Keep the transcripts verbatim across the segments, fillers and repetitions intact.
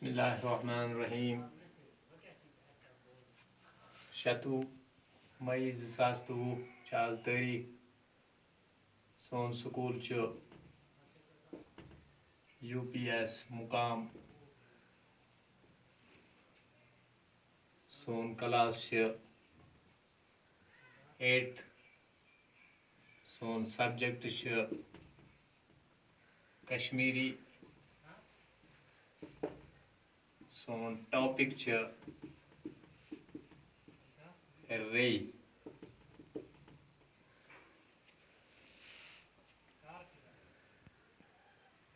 بسم اللہ الرحمن الرحیم۔ شتوُہ مئی زٕ ساس تہٕ وُہ چھِ آز تٲریٖخ۔ سون سکوٗل چھُ یوٗ پی ایس مُقام۔ سون کلاس چھِ ایٹتھ۔ سون سبجیکٹ چھُ کشمیٖری۔ سون ٹاپک چھُ ریٚیہِ۔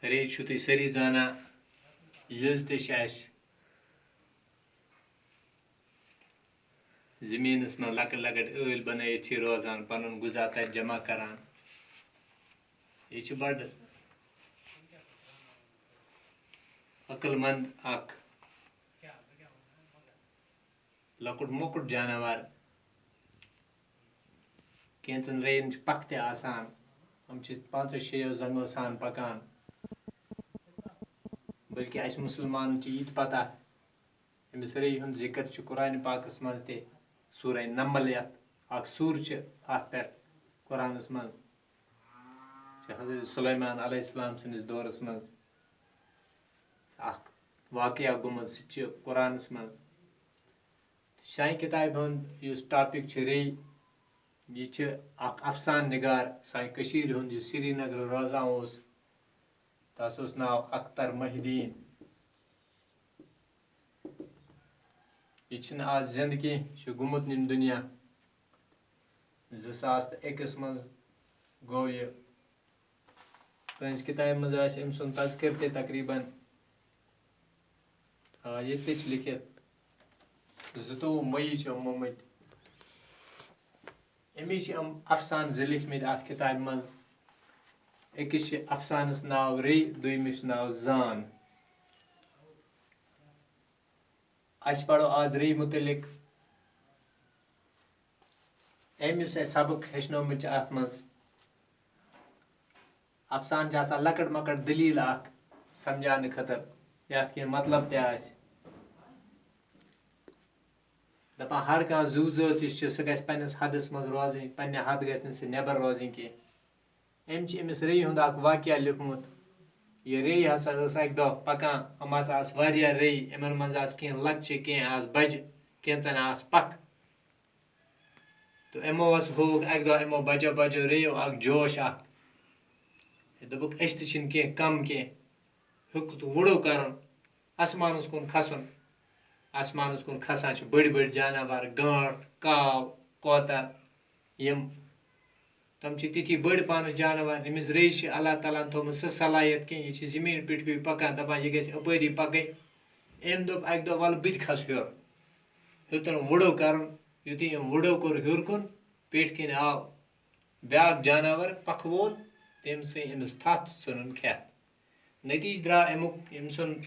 ریٚیہِ چھِو تُہۍ سٲری زانان، یٔژ تہِ چھِ اَسہِ زٔمیٖنَس منٛز لۄکٕٹۍ لۄکٕٹۍ ٲلۍ بَنٲیِتھ چھِ روزان، پَنُن غذا تَتہِ جمع کران۔ یہِ چھِ بَڑٕ عقل مند اکھ لۄکُٹ مۄکُٹ جاناوار۔ کینٛژن ریٚین چھِ پکھ تہِ آسان، یِم چھِ پانٛژو شیٚیو زنٛگو سان پکان۔ بلکہِ اَسہِ مُسلمانن چھِ یہِ تہِ پتہ، أمِس ریٚیہِ ہُنٛد ذِکر چھُ قرآنِ پاکس منٛز تہِ، سورہ نمل، یَتھ اکھ سورہ چھِ اَتھ پٮ۪ٹھ قرآنس منٛز، چھِ حضرت سلیمان علیہ السلام سٕنٛدِس دورس منٛز اکھ واقعہ گوٚمُت، سُہ تہِ چھُ قرآنس منٛز۔ سانہِ کِتابہِ ہُنٛد یُس ٹاپِک چھُ ریٚیہِ، یہِ چھُ اکھ افسانہٕ نِگار سانہِ کٔشیٖرِ ہُنٛد، یُس سرینگرٕ روزان اوس۔ تَس اوس ناو اختر محی الدین۔ یہِ چھُنہٕ آز زِندٕ کینٛہہ، یہِ چھُ گوٚمُت ییٚمہِ دُنیا۔ زٕ ساس تہٕ أکِس منٛز گوٚو یہِ۔ تُہٕنٛزِ کِتابہِ منٛز آسہِ أمۍ سُنٛد تذکرٕ تہِ تقریباً، آ، ییٚتہِ تہِ چھِ لیٚکھِتھ، زٕتووُہ مئی چھِ یِم آمٕتۍ۔ أمی چھِ یِم افسانہٕ زٕ لیٚکھمٕتۍ اَتھ کِتابہِ منٛز۔ أکِس چھِ افسانَس ناو ریٚیہِ، دوٚیمِس چھُ ناو زان۔ اَسہِ پَرو آز ریٚیہِ مُتعلِق۔ أمۍ یُس اَسہِ سبق ہیٚچھنومُت چھُ اَتھ منٛز، افسانہٕ چھِ آسان لۄکٕٹ مۄکٕٹ دٔلیٖل اَکھ سمجھاونہٕ خٲطرٕ، یَتھ کینٛہہ مطلب تہِ آسہِ۔ دَپان ہر کانٛہہ زُو زٲژ یُس چھِ، سُہ گژھِ پنٛنِس حدَس منٛز روزٕنۍ، پنٛنہِ حدٕ گژھِ نہٕ سُہ نٮ۪بر روزٕنۍ کینٛہہ۔ أمۍ چھِ أمِس ریٚیہِ ہُنٛد اَکھ واقعہ لیوٚکھمُت۔ یہِ ریٚیہِ ہسا ٲس اَکہِ دۄہ پَکان، یِم ہسا آسہٕ واریاہ ریٚیہِ، یِمَن منٛز آسہٕ کینٛہہ لۄکچہِ، کینٛہہ آسہٕ بَجہِ، کینٛژَن آسہٕ پَکھ۔ تہٕ یِمو ہسا ہووُکھ اَکہِ دۄہ یِمو بَجو بَجو ریٚیو اَکھ جوش اَکھ۔ دوٚپُکھ، أسۍ تہِ چھِنہٕ کینٛہہ کَم کینٛہہ۔ ہیوٚکُکھ وُڈو کَرُن، آسمانَس کُن کھسُن۔ آسمانَس کُن کھسان چھِ بٔڑۍ بٔڑۍ جاناوار، گانٹھ، کاو، کوتر، یِم۔ تِم چھِ تِتھی بٔڑۍ پانَس جاناوار۔ أمِس ریٚیہِ چھِ اللہ تعالیٰ ہَن تھوٚومُت سۄ صلاحیت کینٛہہ، یہِ چھِ زٔمیٖن پٮ۪ٹھ پٮ۪ٹھ پَکان، دَپان، یہِ گژھِ اَپٲری پَکٕنۍ۔ أمۍ دوٚپ اَکہِ دۄہ، وَلہٕ بہٕ تہِ کھسہٕ ہیوٚر۔ ہیوٚتُن وُڈو کَرُن۔ یُتھُے أمۍ وُڈو کوٚر ہیوٚر کُن، پیٚٹھۍ کِنۍ آو بیٛاکھ جاناوار پَکھٕ وول، تٔمۍ ژھٕنۍ أمِس تھپھ تہٕ ژھٕنُن کھٮ۪تھ۔ نتیجہٕ درٛاو اَمیُک، أمۍ سُنٛد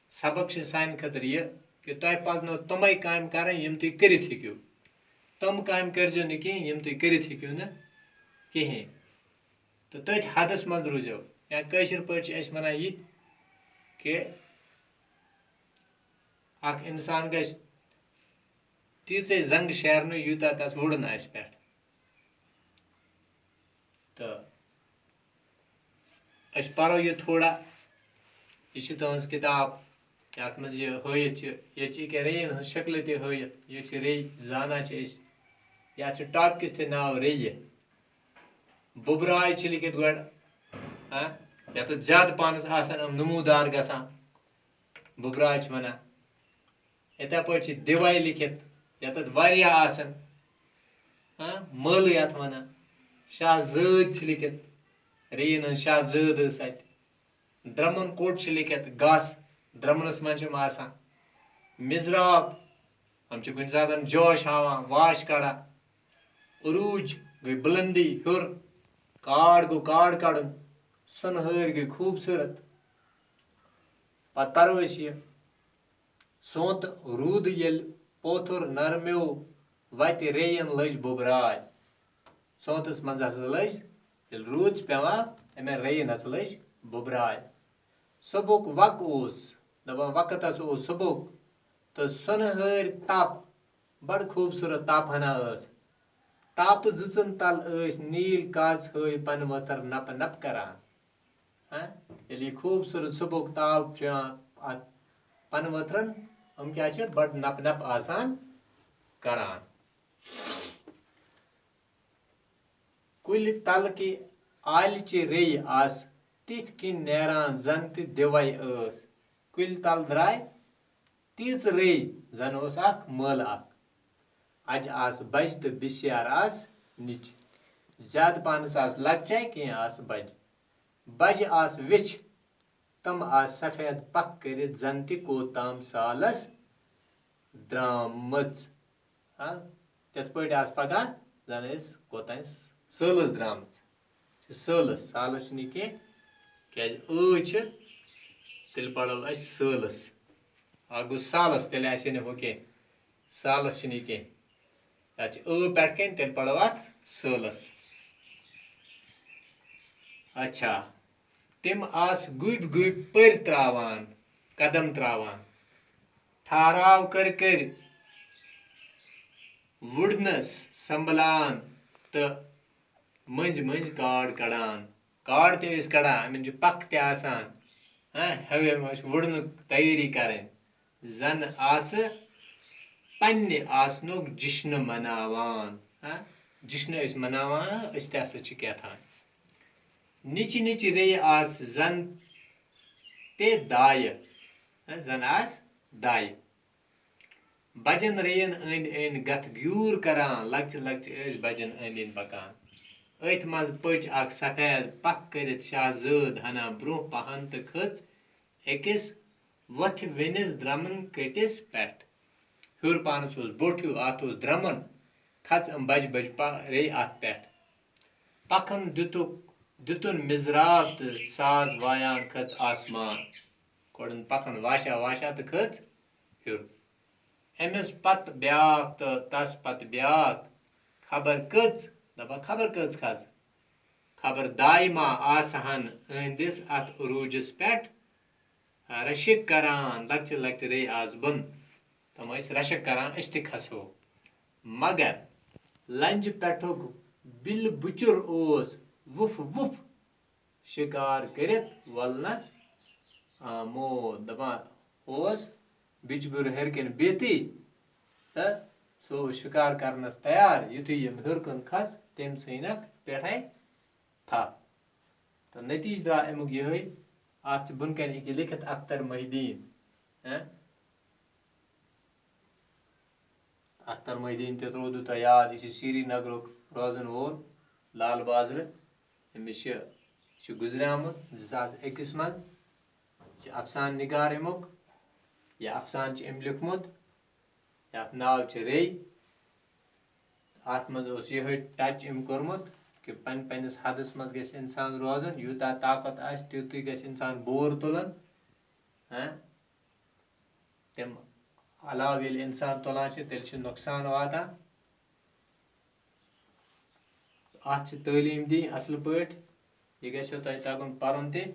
سبق چھِ سانہِ خٲطرٕ یہِ کہِ تۄہہِ پَزنو تِمَے کامہِ کَرٕنۍ، یِم تُہۍ کٔرِتھ ہیٚکِو۔ تِم کامہِ کٔرۍزیو نہٕ کِہیٖنۍ، یِم تُہۍ کٔرِتھ ہیٚکِو نہٕ کِہیٖنۍ۔ تہٕ تٔتھۍ حدَس منٛز روٗزیو۔ یا کٲشِر پٲٹھۍ چھِ أسۍ وَنان یہِ تہِ کہِ اَکھ اِنسان گژھِ تیٖژے زنٛگہٕ شیرنہٕ، یوٗتاہ تَس وُڈُن آسہِ پٮ۪ٹھ۔ تہٕ أسۍ پَرو یہِ تھوڑا۔ یہِ چھِ تُہٕنٛز کِتاب، یَتھ منٛز یہِ ہٲیِتھ چھِ۔ ییٚتہِ چھِ یہِ کیٛاہ ریٚیَن ہٕنٛز شکلہٕ تہِ ہٲیِتھ۔ یہِ چھِ ریٚیہِ، زانان چھِ أسۍ۔ یَتھ چھُ ٹاپِکَس تہِ ناو ریٚیہِ۔ بُبراے چھِ لیٚکھِتھ گۄڈٕ، ہاں، یَتھ زیادٕ پَہنَس آسَن یِم نموٗدار گژھان، بُبراے چھِ وَنان۔ یِتھے پٲٹھۍ چھِ دِوَے لیٚکھِتھ، یَتھ واریاہ آسَن۔ ہاں، مٲلہٕ یَتھ وَنان۔ شاہ زٲد چھِ لیٚکھِتھ، ریٚیِن ہٕنٛز شاہ زٲد ٲس اَتہِ۔ درٛمُن کوٚٹ چھِ لیٚکھِتھ، گاسہٕ درٛمنَس منٛز چھِ یِم آسان۔ مِزراب، یِم چھِ کُنہِ ساتَن جوش ہاوان، واش کَڑان۔ عروٗج گٔے بُلندی، ہیوٚر۔ کاڈ گوٚو کاڈ کَڑُن۔ سۄنہٕ ہٲرۍ گٔے خوٗبصوٗرت۔ پَتہٕ پَرو أسۍ یہِ۔ سونتہٕ روٗدٕ ییٚلہِ پوتھُر نرمیو، وتہِ ریٚیِن لٔج بُبراے۔ سونتس منٛز ہسا لٔج، ییٚلہِ روٗد چھُ پٮ۪وان، أمۍ ریٚیِن ہسا لٔج بُبراے۔ صبحُک وق اوس، دَپان وقتَس اوس صُبحُک تہٕ سۄنہٕ ہٲرۍ تاپہٕ، بَڑٕ خوٗبصوٗرت تاپہٕ ہنا ٲس۔ تاپہٕ زٕژَن تَل ٲسۍ نیٖل کاژ ہٲوۍ پَنہٕ ؤتھٕر نَپہٕ نَپہٕ کران۔ ہاں، ییٚلہِ یہِ خوٗبصوٗرت صُبحُک تاپھ چھُ یِوان اَتھ پَنہٕ ؤتھرَن، یِم کیٛاہ چھِ بَڑٕ نَپہٕ نَپہٕ آسان کران۔ کُلہِ تَلہٕ کہِ آلِچہِ ریٚیہِ آسہٕ تِتھ کٔنۍ نیران زَن تہِ دِوَے ٲس۔ کُلہِ تَل درٛاے تیٖژ ریٚیہِ زَن اوس اَکھ مٲلہٕ اَکھ۔ اَجہِ آسہٕ بَجہِ تہٕ بِسیار آسہٕ نِچہِ۔ زیادٕ پَہنَس آسہٕ لۄکچہِ، کینٛہہ آسہٕ بَجہِ۔ بَجہِ آسہٕ ویٚچھِ، تِم آسہٕ سفید پَکھ کٔرِتھ زَن تہِ کوٚت تام سالَس درٛامٕژ۔ ہاں، تِتھ پٲٹھۍ آسہٕ پَکان زَن أسۍ کوٚت تام سٲلَس درٛامٕژ۔ چھِ سٲلَس، سالَس چھِنہٕ یہِ کینٛہہ، کیٛازِ ٲ چھِ، تیٚلہِ پَرو أسۍ سٲلَس۔ اَکھ گوٚو سالَس، تیٚلہِ آسہِ ہے نہٕ ہُہ کینٛہہ، سالَس چھِنہٕ یہِ کینٛہہ۔ یَتھ چھِ ٲ پٮ۪ٹھ کَنۍ، تیٚلہِ پَرو اَتھ سٲلَس۔ اچھا، تِم آسہٕ گُبۍ گُبۍ پٔرۍ ترٛاوان، قدم ترٛاوان۔ ٹھہراو کٔرۍ کٔرۍ وُڈنَس سنبھلان تہٕ مٔنٛزۍ مٔنٛزۍ کاڈ کڑان۔ کاڈ تہِ ٲسۍ کڑان، یِمَن چھِ پَکھ تہِ آسان۔ ہاں، ہیوے منٛز چھِ وُڈنُک تیٲری کَرٕنۍ۔ زَن آسہٕ پنٛنہِ آسنُک جشنہٕ مناوان۔ ہاں، جشنہٕ ٲسۍ مناوان، أسۍ تہِ ہسا چھِ کیٛاہ تھام۔ نِچہِ نِچہِ ریٚیہِ آسہٕ زَن تہِ دایہِ۔ ہاں، زَن آسہٕ دایہِ۔ بَجَن ریٚیَن أنٛدۍ أنٛدۍ گَتھ گیوٗر کَران، لۄکچہِ لۄکچہِ ٲسۍ بَجَن أنٛدۍ أنٛدۍ پَکان۔ أتھۍ منٛز پٔچ اَکھ سفید پَکھ کٔرِتھ شاہزٲد ہنا برٛونٛہہ پَہَن تہٕ کھٔژ أکِس وۄتھِ ویٚنِس درٛمُن کٔٹِس پٮ۪ٹھ۔ ہیوٚر پَہنَس اوس بوٚٹھ ہیوٗ، اَتھ اوس درٛمُن، کھٔژ أمۍ بَجہِ بَجہِ پا-، ریٚیہِ اَتھ پٮ۪ٹھ۔ پَکھَن دِتُکھ، دِتُن مِزراب تہٕ ساز وایان کھٔژ آسمان۔ کوٚڑُن پَکھَن واشا واشا تہٕ کھٔژ ہیوٚر۔ أمِس پَتہٕ بیٛاکھ تہٕ تَس پَتہٕ بیٛاکھ، خبر کٔژ، دَپان خبر کٔژ کھژ۔ خبر دایہِ ما آسہٕ ہَن أہنٛدِس اَتھ عروٗجَس پٮ۪ٹھ رَشٕک کران، لۄکچہِ لۄکچہِ ریٚیہِ آسہٕ بۄن۔ تِم ٲسۍ رَشٕک کران، أسۍ تہِ کھسو۔ مگر لنجہِ پٮ۪ٹھُک بِلہٕ بُچُر اوس وُف وُف شِکار کٔرِتھ وَلنَس آمُت۔ دَپان اوس بِچبُر ہیٚرِ کِنۍ بِہتٕے تہٕ سُہ اوس شِکار کرنَس تیار۔ یُتھُے یِم ہیوٚر کُن کھس، تٔمۍ ژھٕنِکھ پٮ۪ٹھَے تھپھ۔ تہٕ نتیٖجہٕ درٛاو اَمیُک یِہوٚے، اَتھ چھِ بۄنہٕ کَنہِ أکیٛاہ لیکھِتھ اختر محی الدیٖن۔ ہہ؟ اختر محی الدیٖن تہِ روٗدوٕ تۄہہِ یاد، یہِ چھِ سرینگرُک روزَن وول، لال بازرٕ۔ أمِس چھِ، یہِ چھُ گُزریومُت زٕ ساس أکِس منٛز۔ یہِ چھِ افسانہٕ نِگار اَمیُک، یہِ افسانہٕ چھُ أمۍ لیوٚکھمُت۔ یَتھ ناو چھِ ریٚے۔ اَتھ منٛز اوس یِہوٚے ٹچ أمۍ کوٚرمُت کہِ پنٛنہِ پنٛنِس حدَس منٛز گژھِ اِنسان روزُن، یوٗتاہ طاقت آسہِ، تیوٗتٕے گژھِ اِنسان بور تُلُن۔ ہہ؟ تَمہِ علاوٕ ییٚلہِ اِنسان تُلان چھِ، تیٚلہِ چھِ نۄقصان واتان۔ اَتھ چھِ تعلیٖم دِنۍ اَصٕل پٲٹھۍ۔ یہِ گژھیو تۄہہِ تَگُن پَرُن تہِ۔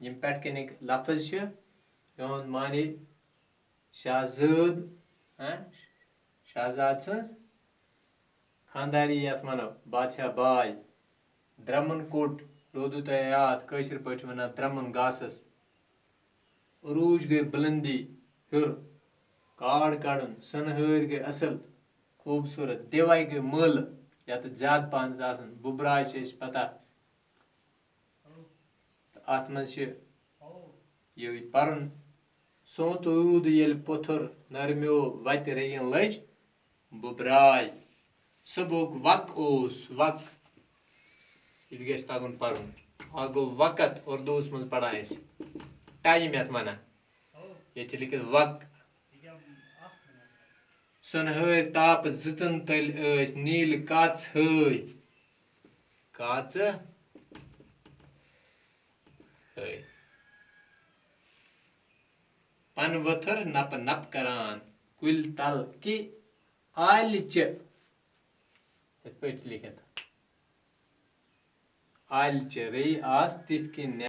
یِم پٮ۪ٹھ کَنِکۍ لفظ چھِ، یِہُنٛد معنی شاہزٲد، ہہ؟ شاہزاد سٕنٛز خانٛداری یَتھ وَنو، بادشاہ باے۔ درٛمُن کوٚٹ، روٗدوٕ تۄہہِ یاد، کٲشِر پٲٹھۍ چھِ وَنان درٛمُن گاسَس۔ عروٗج گٔے بُلندی ہیوٚر، کاڈ کَڑُن، سۄنہٕ ہٲرۍ گٔے اَصٕل، خوٗبصوٗرت، دِوَے گٔے مٲلہٕ، یَتھ زیادٕ پَہَن آسان، بُبراے چھِ أسۍ پَتہ۔ تہٕ اَتھ منٛز چھِ یہِ پَرُن، سونٛتہٕ روٗد ییٚلہِ پوٚتھُر نرمیو وَتہِ ریٚیِن لٔج، بُبراے۔ صُبحُک وق اوس، وق۔ یہِ تہِ گژھِ تَگُن پَرُن۔ اَکھ گوٚو وقت، اُردوٗوَس منٛز پَران أسۍ۔ ٹایم یَتھ وَنان۔ ییٚتہِ چھِ لیکھِتھ وق۔ سۄنہٕ ہٲرۍ تاپہٕ زٕژَن تٔلۍ ٲسۍ نیٖلۍ کاژ ہٲے۔ کاژٕ ہٲے۔ پَنہٕ ؤتھٕر نَپہٕ نَپہٕ کران۔ کُلۍ تَل کہِ آلہِ چہِ۔ یِتھ پٲٹھۍ چھِ لیکھِتھ۔ آلہِ چہِ ریٚیہِ آس تِتھ کٔنۍ